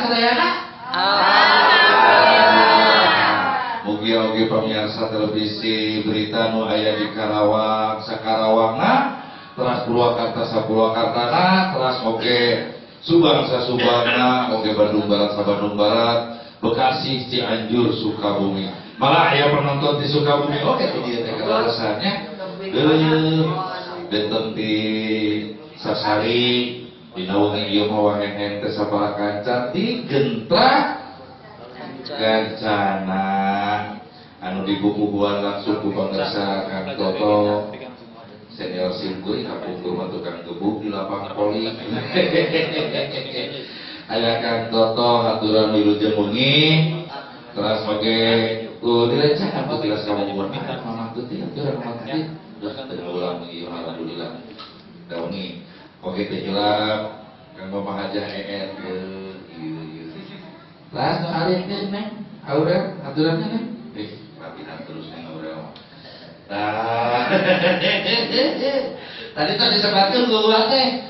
sadayana? Alhamdulillah. Mugi oge pamirsa televisi berita nu aya di Karawang sakarawangna, teras Purwakarta sapurwakartana, teras oge Subang sasubangna, oge Bandung Barat sabandung Barat, Bekasi, Cianjur, Sukabumi. Malah aya penonton di Sukabumi oge tuh dieu teh kaleresannya. Benten di Sasari dina wengi ieu mah wahehen teh sabaraha kancan di Gentra Kencana anu dibubuhan langsung ku pangersa Kang Toto senior simkuring kapungkur mah tukang gebuk di lapang poli. Aya Kang Toto haturan wilujeng wengi teras oge ku direncana ku tilas kamungkur mamah teh aturan mamah teh udah teu ulang ieu alhamdulillah da wengi oge teh hilap Kang Mama Hajah ER ieu ieu lah nu arif teh Neng Aurel aturannya Neng latihan terus Neng Aurel. Nah, tadi tuh disebutkan gua teh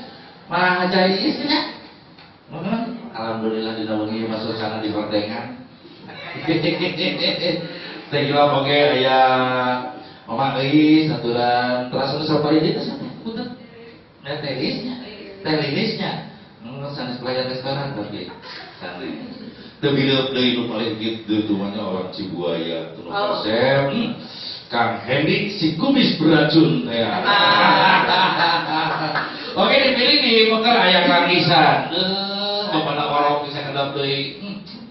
Mah Hajah Iis nya. Alhamdulillah dina wengi masuk sana di hontengan. Teh hilap oge aya Mama Iis aturan teras anu sapari dieu teh punten. Nah, teh Iis nya, teh Lilis nya. Sanes pelayan restoran tapi sanes. Teu bileup deui nu paling kitu tumanya orang Cibuaya terus resep Kang Hendi si kumis beracun ya. Oke dipilih di Mekar aya Kang Isan. Bapana orok bisa kedap deui.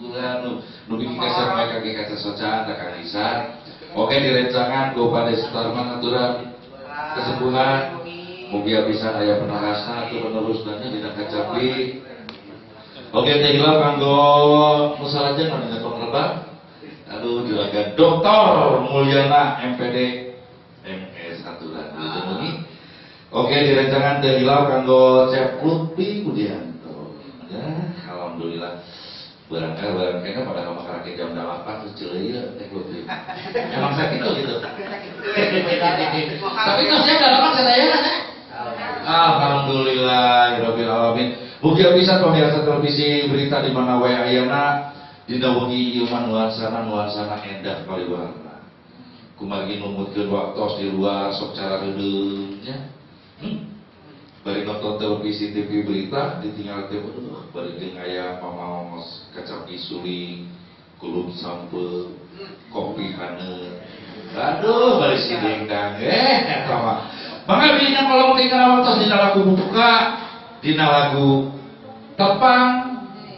Gula nu bikin kasar mereka ge kaca socan Kang Isan. Oke direncangan ku Pak Sutarman aturan kesembuhan. Mugi bisa aya penarasna atau penerusna dina kacapi. Oke teh hilap kanggo musalajen anu dina pengrebang. Aduh juragan Dr. Mulyana MPD MS aturan wengi. Oke direncangan teh hilap kanggo Cep Lutfi Budianto. Ya alhamdulillah. Barangkali pada kamar jam 8 terus ceuleuh teh Lutfi. Emang sakit tuh gitu. Tapi itu saya 8 sadayana nya. Alhamdulillah rabbil alamin. Mugi bisa pemirsa televisi berita di mana wae ayana dina wengi ieu mah nuansana endah paliwarna. Kumargi numutkeun waktos di luar sok cara reudeung nya. Bari nonton televisi TV berita ditinggal teh aduh bari jeung aya pamaos kacap isuling, kulum sampeu, kopi haneut. Aduh bari sideng dang eta mah. Mangga dina kalau dina waktos dina lagu buka dina lagu Tepang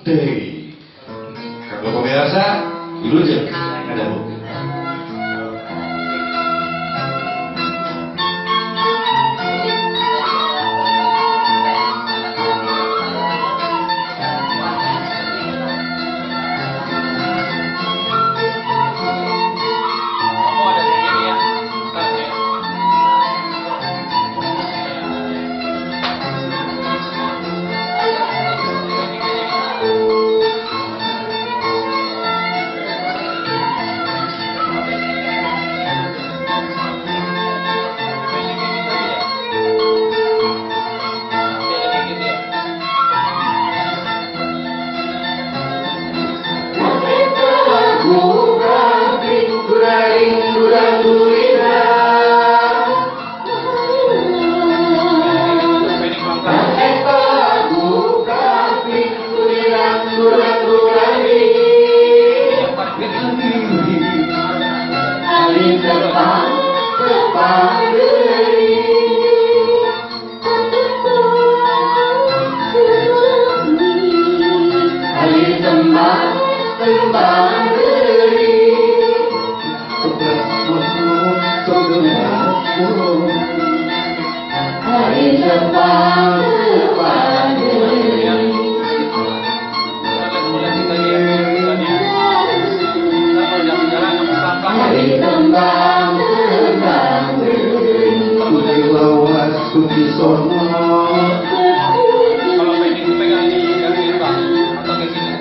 Deui. Kanggo pemirsa, wilujeng ada bukti. Kalau pending pegang ini, pegang ini, Bang. Atau kayak gini.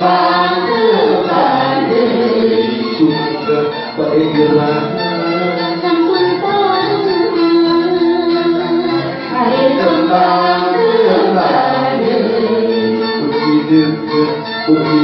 Tepang tepang deui Sumber bae iraha sampun hari tepang tepang deui Uki deukeut uki